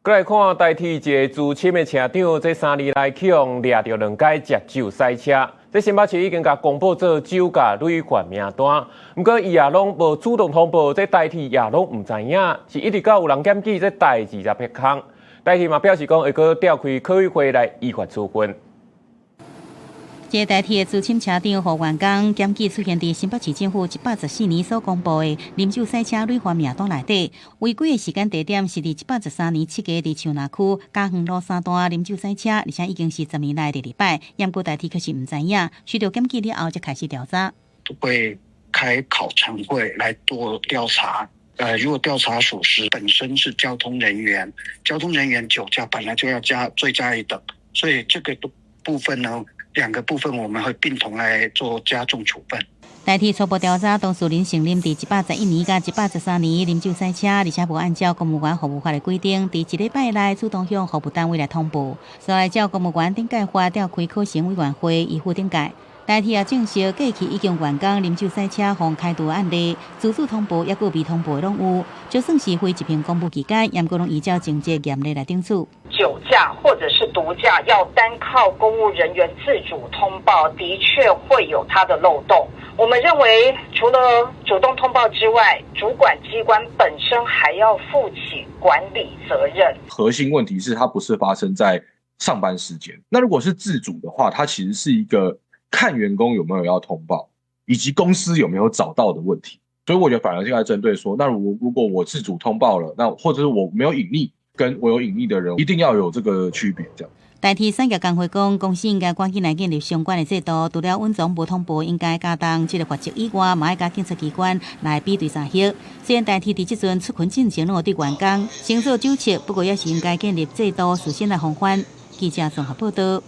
閣來看台鐵一个資深的車長，這3年來去予掠著兩擺食酒駛車，這新北市已經共公布做酒駕累犯名單，毋過伊也攏無主動通報，這台鐵也攏毋知影，是一直到有人檢舉這代誌才曝光。台鐵嘛表示講會閣召開考委會來依法處分。這個台鐵的資深車長胡元剛檢舉出現佇新北市政府114年所公布的啉酒駛車累犯名單內底，違規的時間地點是佇113年7月佇樹林區嘉園路三段啉酒駛車，而且已經是10年來第二擺，毋過台鐵卻是毋知影，收到檢舉了後才開始調查。會開考成會來做調查。如果調查屬實，本身是交通人員，交通人員酒駕本來就要加罪加一等，所以這個部分呢，兩個部分我們會並同來做加重處分。台鐵初步調查，當事人承認佇111年佮113年啉酒駛車，而且無按照公務員服務法的規定，佇一禮拜內主動向服務單位來通報，所以照公務員懲戒法召開考成委員會依法懲戒。台鐵也證實，過去已經員工啉酒駛車予開除案例，自主通報抑閣未通報的攏有，就算是非執行公務期間，毋過攏依照情節嚴厲來懲處。酒駕或者是毒駕，要單靠公務人員自主通報，的確會有它的漏洞。我們認為，除了主動通報之外，主管機關本身還要負起管理責任。核心問題是，它不是發生在上班時間。那如果是自主的話，它其實是一個看員工有沒有要通報，以及公司有沒有找到的問題。所以我覺得反而現在針對說，那如果我自主通報了，那或者是我沒有隱匿，跟我有隱匿的人，一定要有這個區別，這樣。台鐵產業工會講，公司應該趕緊來建立相關的制度，除了隱藏無通報應該加重這個罰則以外，嘛愛佮警察機關來比對查核。雖然台鐵佇這陣出勤進前攏有對員工先做酒測，不過也是應該建立制度，事先來防範。記者綜合報道。